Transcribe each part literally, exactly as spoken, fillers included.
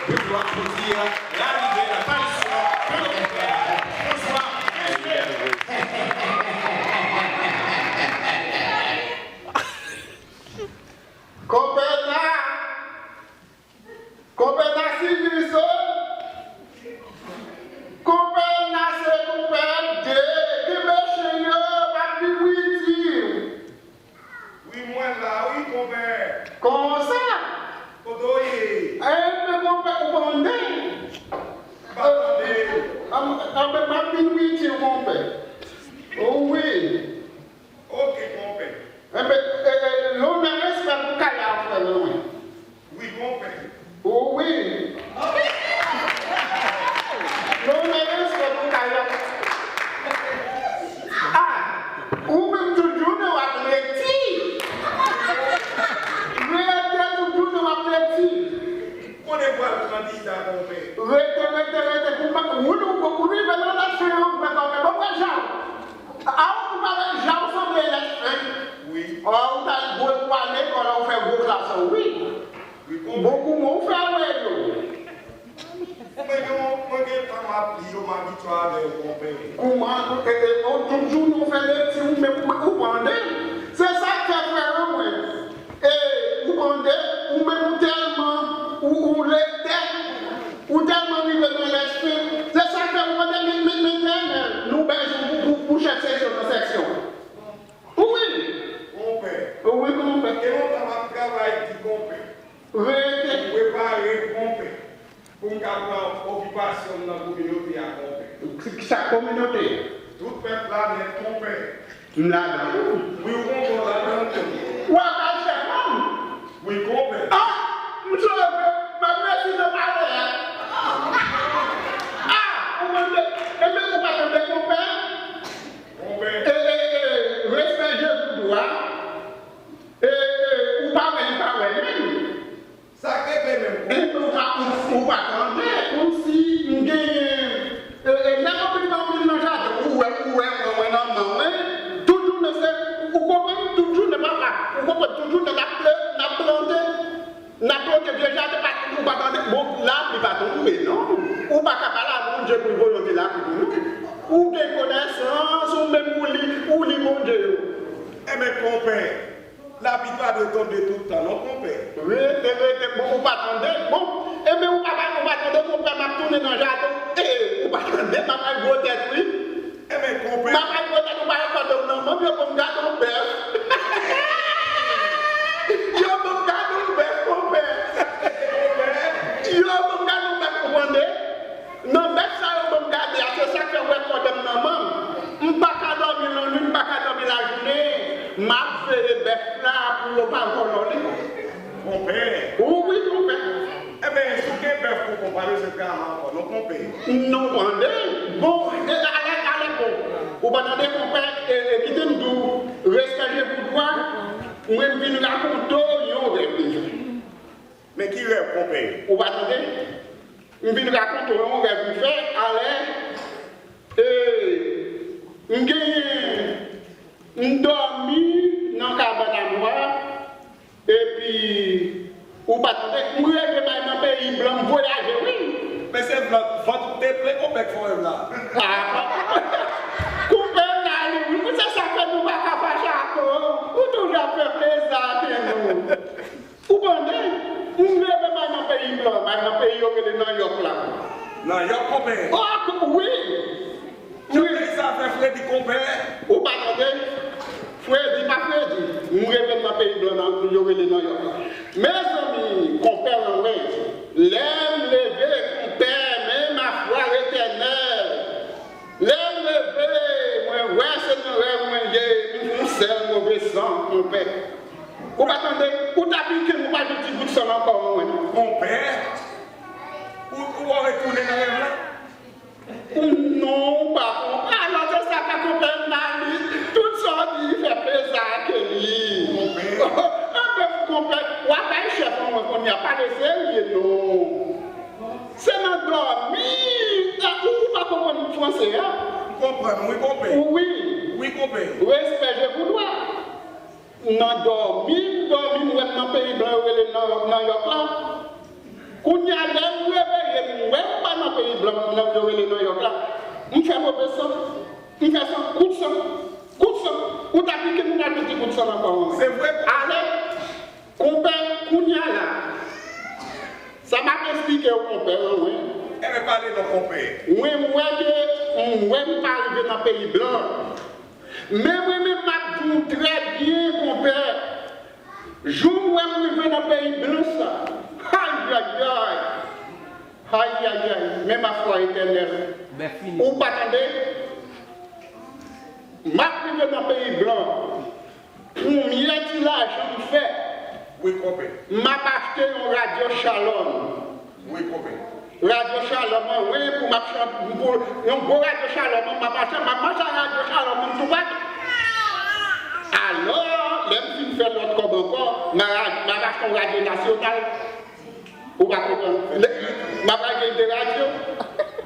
Depi w ap di a, larive, laparisyon de Konpè François Elmer. Konpè la! Konpè Nasilvis o! Konpè Nase, konpè de, kenbe chen yo, m ap vin wi di w. Wi, mwen la, wi, konpè. Konsa? Kote w ye? Enben, konpè, ou konnen. M pa tande. Anben, m ap vin wi di w, konpè. Wi. Ok, konpè. Enben, e, e, lonè respè pou kay la, frè mwen. Wi, konpè. Wi. Lonè respè pou kay la. Ah, ou menm tout jounen w ap reti. Rete tout jounen w ap reti. Kote pral kandida, konpè? Rete, rete, rete. Pou mwen, ou, ou, ou rive nan lèt fen an, mwen konpè. Bon, mwen jan. A, ou pale jan ou sanble lèt fen. Wi. Ò, ou ta gwo pou al lekòl, ou fè gwo klas, wi. Wi, konpè. Bon, kouman ou fè wè yo? Mwen gen, mwen gen tan m ap li yo, m abitye avè yo, konpè. Kouman, e, e, ou, tout jounen ou fè lekti, ou menm, ou, ou pran de. Se sa k fè, frè mwen. E, ou pran de, ou menm ou tèlman, ou, ou lektè, ou tèlman rive nan lèt fen. Se sa k fè ou pran de, men, men, men, men, nou bezwen pou, pou, pou chèf seksyon nan seksyon. Wi. Konpè. Wi, konpè. Gen lontan m ap travay di konpè. Rete. Prepare konpè. Pou m ka pran okipasyon m nan kominote a, konpè. Ki sa kominote a? Tout pèp la nèt, konpè. M ladan tou. Wi, ou konpè, w ladan tou. W ap al chèf, non? Wi, konpè. Ah! M sove, m ap resi nan palè a. Ah! Ou tande? Enben, ou pa tande, konpè? Konpè. E, e, e, respè Jezi dwa. E, e, ou pa wè, li pa wè menm. Sa k rete menm, konpè? Enben, ou pa, ou, ou pa tande, kòmsi m genyen, e, e, lè anpil nan anpil nan jaden, ou wè, ou wè, mwen, mwen nan men, wi. Tout jounen se, ou konprann, tout jounen, papa, ou konprann, tout jounen, n ap ple-, n ap plante. N ap plante vye jaden, pa, ou pa tande, bon, lapli pa tonbe, non. Ou pa ka pale a Bondye pou l voye yon ti lapli pou nou. Ou gen konesans, ou menm ou li, ou li Bondye yo. Enben, konpè, lapli pa dwe tonbe tout tan, non, konpè. Rete, rete, bon, ou pa tande, bon, enben, ou pa, ou pa tande, konpè, m ap tounen nan jaden, e, ou pa tande, m ap al gwo tèt, wi. Enben, konpè. M ap al kote nou pa rekòte m nan, manm yo ban m gade yon bèf. Yo ban m gade yon bèf, konpè. Yo ban m gade yon bèf, ou konprann? Nan bèf sa yo ban m gade a, se sa k fè ou wè kòdè m nan manm. M pa ka dòmi lannwit, m pa ka dòmi lajounen. M ap veye bèf la pou yo pa vòlò li. Konpè. Wi, konpè. Enben, si w gen bèf konpè, w pa bezwen travay ankò, non, konpè. Non, tande. Bon, e, ale, ale, bon. Ou pa tande, konpè, e, e, kite m di w, respè je pou dwa, mwen m vin rakonte w yon rèv m fè. Men ki rèv, konpè? Ou pa tande? M vin rakonte w yon rèv m fè, alè, e, m genyen, m dòmi nan kabann a mwa, epi, ou pa tande, m reve m al nan peyi blan, m vwayaje, wi. Men se vant, vant ou te plen, konpè, k fè w rèv la. Ah, konpè, m nan li, wi, se sa k fè nou pa ka fache ak ou, ou toujou ap fè plezi ak nou. Ou konnen, m leve m al nan peyi blan, m al nan peyi yo rele Nanyòk la. Nanyòk, konpè? Wi! Wi. Peyi sa fè fredi, konpè. Ou pa tande? Fredi pa fredi. M leve m nan peyi blan nan, yo rele Nanyòk la. Mezanmi, konpè Lanwè, lè m leve, konpè, men ma foi éternelle. Lè m leve, mwen wè se nan rèv mwen ye, m fè yon sèl move san, konpè. Ou pa tande? Ou ta pike m, ou pa jwenn ti gout san nan kò mwen. Konpè, ou, ou retounen nan rèv la? Non, ou pa konprann. Alò, se sa k fè konpè m nan li. Tout sa w di, fè plezi ak li. Konpè. Anben, konpè, w ap bay chèf an mwen kounye a, pale serye non. Se nan dòmi. Ou, ou pa konprann franse a? M konprann, wi, konpè. Wi. Wi, konpè. Respè je pou dwa. Nan dòmi, m dòmi, m wè m nan peyi blan yo rele nan, nan Yòk la. Kounye a, lè m reveye, m wè m pa nan peyi blan nan yo rele nan Yòk la. M fè move san. M fè san, kout san. Kout san. Ou ta pike m, m ta piti kout san nan kò w. Se vre. Ale, konpè, kounye a la. Sa m ap esplike w, konpè, an, wi. Enben, pale non, konpè. Wi, m wè ke, m wè m pa rive nan peyi blan. Men mwen menm, m ap di w trè byen, konpè. Jou m wè m rive nan peyi blan sa. Ayayay. Ayayay. Men mafwa Etènèl. Ou pa tande? M ap rive nan peyi blan. Premye ti lajan m fè, wi, konpè, m ap achte yon radyo Shalom. Wi, konpè. Radyo Shalom an, wi, pou m ap chan-, pou yon gwo radyo Shalom an, m ap achte, m ap mache ak radyo Shalom an toupatou. Alò, lè m fin fè lòt kòb ankò, m a, m ap achte yon radyo nasyonal. Ou pa konprann? Lè, m ap lage de radyo.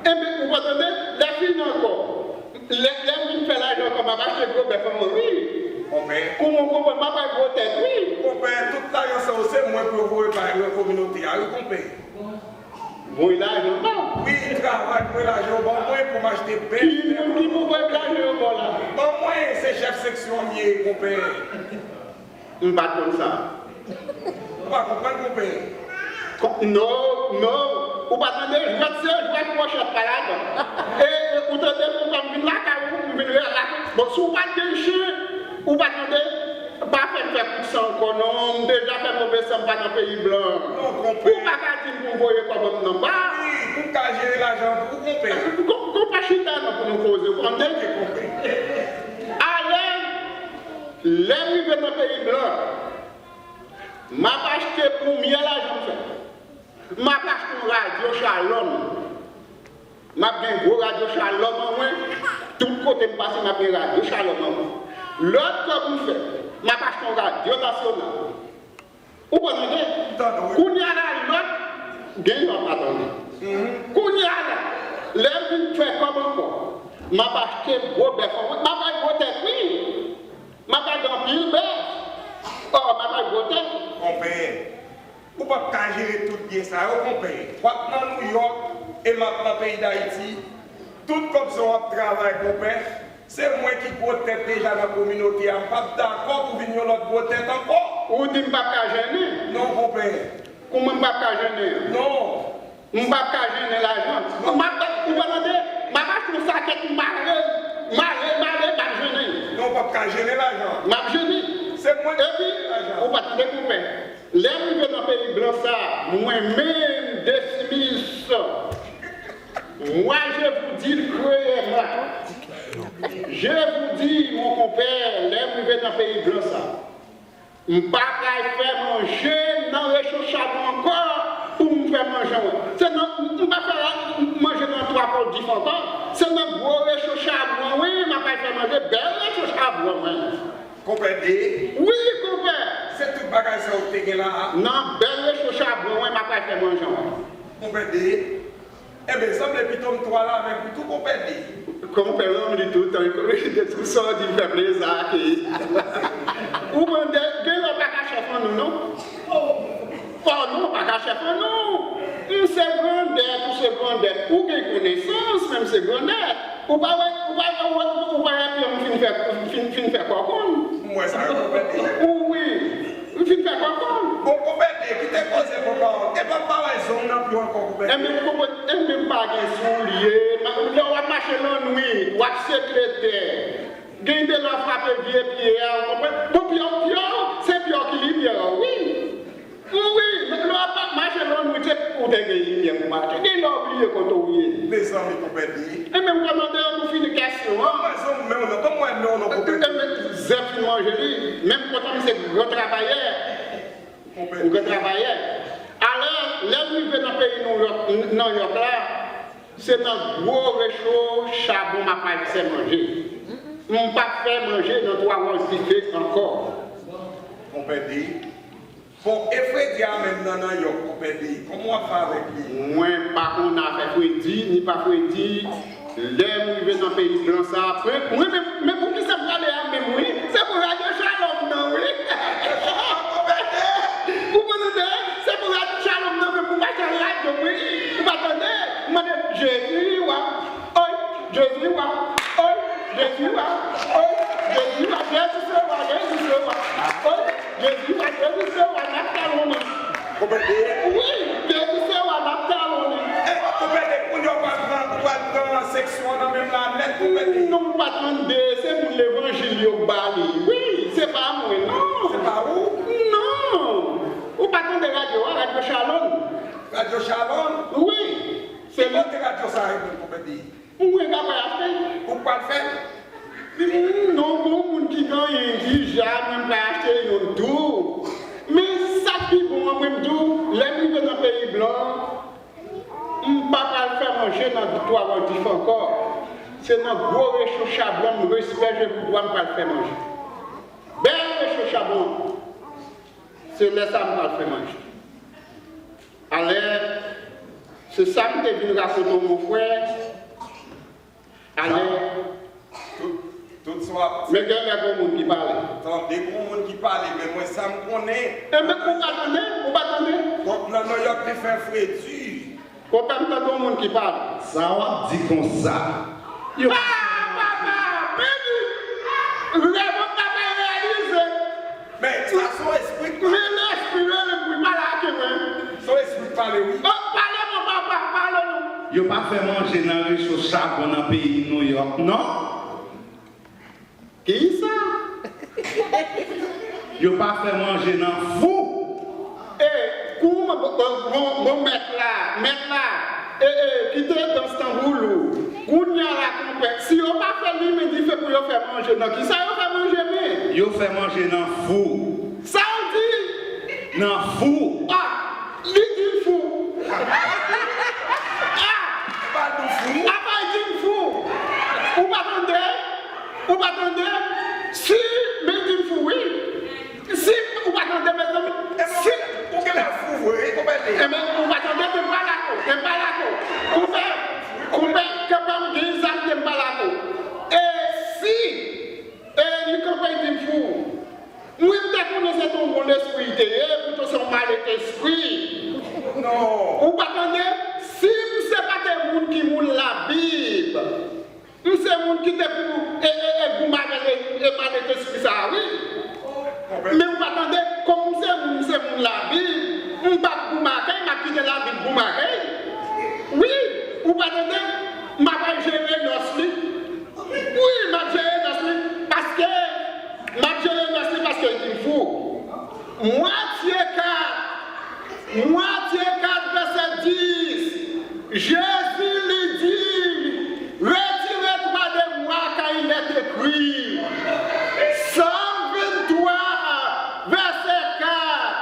Enben, ou pa tande? Lè fini ankò. Lè, lè m vin fè lajan ankò, m ap achte gwo bèf an, wi. Konpè. Kouman w konprann? M ap bay gwo tèt, wi. Konpè, tout lajan sa yo, se mwen pou yo voye bay kominote a, wi, konpè. Voye lajan ba w? Wi, travay, voye lajan yo ban mwen pou m achte bèf. Ki moun ki pou voye lajan yo ba w la? Ban mwen, se chèf seksyon m ye, konpè. M pa t konn sa. Ou pa konprann, konpè? Kon-, non, non. Ou pa tande, jwèt se jwèt, pòchèt pa ladan. E, e, ou tande, pou m vin lakay ou, m vin lakay ou. Bon, si w pa t gen chen, ou pa tande, pa fè m fè kout san ankò, non. M deja fè move san, m pa nan peyi blan. Non, konpè. Ou pa ka di m pou m voye kòb an m nan ba. Wi, pou m ka jere lajan pou ou, konpè. Kon-, konpè, chita non pou nou koze, ou tande? Ok, konpè. Alè, lè m rive nan peyi blan, m ap achte premye lajan m fè. M ap achte yon radyo Shalom. M ap gen gwo radyo Shalom an mwen. Tout kote m pase, m ap gen radyo Shalom an mwen. Lòt kòb m fè, m ap achte yon radyo nasyonal. Ou konn tande? Kounye a la, lòt, gen yon ap atann. Kounye a la, lè m vin fè kòb ankò, m ap achte gwo bèf an mwen. M ap bay gwo tèt, wi. M ap bay anpil bèf. Ò, m ap bay gwo tèt. Konpè, ou p ap ka jere tout byen sa yo, konpè. W ap nan Nouyòk e m ap nan peyi Dayiti. Tout kòb sa w ap travay, konpè. Se mwen ki gwo tèt deja nan kominote a. M p ap dakò pou vin yon lòt gwo tèt ankò. Ou di m p ap ka jennen? Non, konpè. Kouman m p ap ka jennen an? Non. M p ap ka jennen lajan. M ap, ou pa tande? M ap achte yon sakèt, m mare, mare, mare, m ap jennen. Non, w p ap ka jennen lajan. M ap jennen. Se mwen ki jennen lajan. Epi, ou pa tande, konpè. Lè m rive nan peyi blan sa, mwen menm, Desimis, moi, je vous dis clairement, je vous dis, mon konpè, lè m rive nan peyi blan sa, m pa pral fè manje nan recho chabon ankò pou m fè manje an. Se nan, m pa fè manje nan twa pòl dif ankò. Se nan gwo recho chabon an, wi, m ap al fè manje, bèl recho chabon an, wi. Konpè D. Wi, konpè. Se tout bagay sa yo te gen la a? Nan bèl recho chabon, wi, m ap al fè manje an. Konpè D. Enben, sanble pito m tou al avèk ou tou, konpè D. Konpè, m di tout tan, de tout sa w di fè plezi ak. Ou konn de, gen lè w pa ka chèf an nou, non? Ò non, w pa ka chèf an nou. M se grandèt, ou se grandèt. Ou gen konesans, men m se grandèt. Ou pa wè, ou pa wè, ou pa wè pye m fin fè, fin, fin fè kòkon. M wè sa yo, konpè D. Wi. M fin fè kòkò. Bon, konpè D, kite koze pou pawòl. Epa m pa wè zong nan pye w ankò, konpè D. Enben, konpè, enben m pa gen soulye. Lè w ap mache lannwit, w ap seklete. Gen de lè w frape vye pye a, w konprann? Bon, pye w, pye w, se pye w ki limyè w, wi. Wi, lè w ap mache lannwit, se ou te gen limyè pou mache. Gen lè w bliye kote w ye. Mezanmi, konpè D. Enben, m kòmande yo pou fini kèsyon an. Mwen, zong men w non, ban m wè men w non, konpè D. Enben, zèb fin manje li. Menm kontan m se gran travayè. Yon gran travayè. Alò, lè m rive nan peyi Nouyòk, nan Yòk la, se nan gwo recho chabon m ap al fè manje. M p ap fè manje nan twa wòch dife ankò. Konpè D. Bon, e fredi a menm nan, nan Yòk, konpè D, kòman w ap fè avèk li? Mwen pa konn afè fredi, ni pa fredi. Lè m rive nan peyi blan sa, mwen, mwen menm, men poukisa m prale a menm, wi? Se pou radyo Shalom nan, wi. Jezi wa, oy, Jezi wa, oy, Jezi wa, oy, Jezi wa, Jezi se wa, Jezi se wa, oy, Jezi wa, Jezi se wa, n ap talonnen. Konpèt de. Wi, Jezi se wa, n ap talonnen. E, konpèt de, kounye a w pral pran, w pral pran seksyon an nan men m la nèt, konpèt de. Non, m pa tande, se moun levanjil yo ba li. Wi, se pa mwen, non. Se pa ou? Non. Ou pa tande radyo a, Radyo Shalom? Radyo Shalom? Wi. Se li. Ki kote radyo sa a ye menm, konpèt de? Mwen ka pral achte. Ou pral fè? Non, bon, moun ki genyen dija, mwen pral achte youn tou. Men sa k pi bon an, mwen m di w, lè m rive nan peyi blan, m pa pral fè manje nan twa Wòdif ankò. Se nan gwo recho Chabon, m respè je pou bwa, m pral fè manje. Bèl recho Chabon. Se lè sa m pral fè manje. Alè, se sa m te vin rakonte w, mon frè. Alè. Tout, tout sa w ap di. Men gen lè gon moun ki pale. Tande gon moun ki pale, men mwen sa m konnen. Enben, ou pa tande? Ou pa tande? Kòk nan Nouyòk te fè fredi. Konpè m tande yon moun ki pale. Sa w ap di konsa? Yo. Ah, papa, baby! Rèv an papa reyalize. Men sa se yon espri k pale. Men lespri rele m pou l pale ak mwen. Se yon espri k pale, wi. Oh, pale non, papa, pale non. Yo pa fè manje nan recho Chabon nan peyi Nouyòk, non. Kisa? Yo pa fè manje nan fou. E, kouman, bon, bon, bon, bon, mèt la, mèt la, e, e, kite dans tanbou lou. Kounye a la, konpè, si yo pa fè limen dife pou yo fè manje, nan kisa yo fè manje, men? Yo fè manje nan fou. Sa w di? Nan fou. Ah, li di l fou. Ah! Pa di fou. Apa l di l fou. Ou pa tande? Ou pa tande? Si, men di m fou, wi. Si, ou pa tande, mezanmi. Si. Ou genlè fou vre, wi, konpè de. Enben, ou pa tande, te m pa dakò, te m pa dakò. Ou fè, ou fè, ke pa m gen zam, te m pa dakò. E si, e li kanpe, li di m fou. Mwen, m te konnen se te yon bon lespri li te ye, poutan se yon malèt espri. Non. Ou pa tande? Si m se pa te moun ki moun Labib, m se moun ki te pou, e, e, e, goumen avèk, e, e, malèt espri sa a, wi. Men ou pa tande, kòm m se moun, m se moun Labib, m p ap goumen ak li, m ap kite Labib goumen ak li. Wi, ou pa tande, m ap al jere nòs li. Wi, m ap jere nòs li, paske, m ap jere nòs li paske li di m fou. Matye kat, Matye kat, vèsè dis, Jezi li di, retire twa de mwa, car il est écrit. Sòm venntwa, vèsè kat,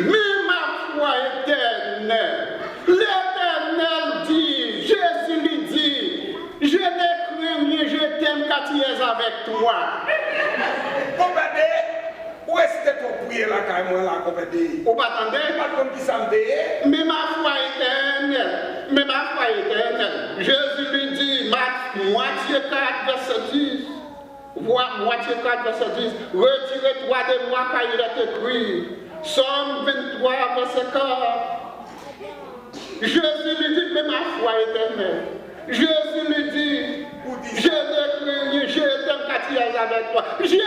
mais ma foi éternelle. L'Éternel dit, Jezi li di, je ne crains rien, je t'aime, car tu es avec toi. Konpè de, ou resite twòp priye lakay mwen la, konpè de. Ou pa tande? Ou pa t konn kisa m te ye? Mais ma foi éternelle, mais ma foi éternelle. Jezi li di, Mat-, Matye kat, vèsè dis. Vwa, Matye kat, vèsè dis, retire twa de mwa, car il est écrit. Sòm venntwa, vèsè kat. Jezi li di, mais ma foi éternelle. Jezi li di, je ne crains rien, je t'aime, car tu es avec moi. Jezi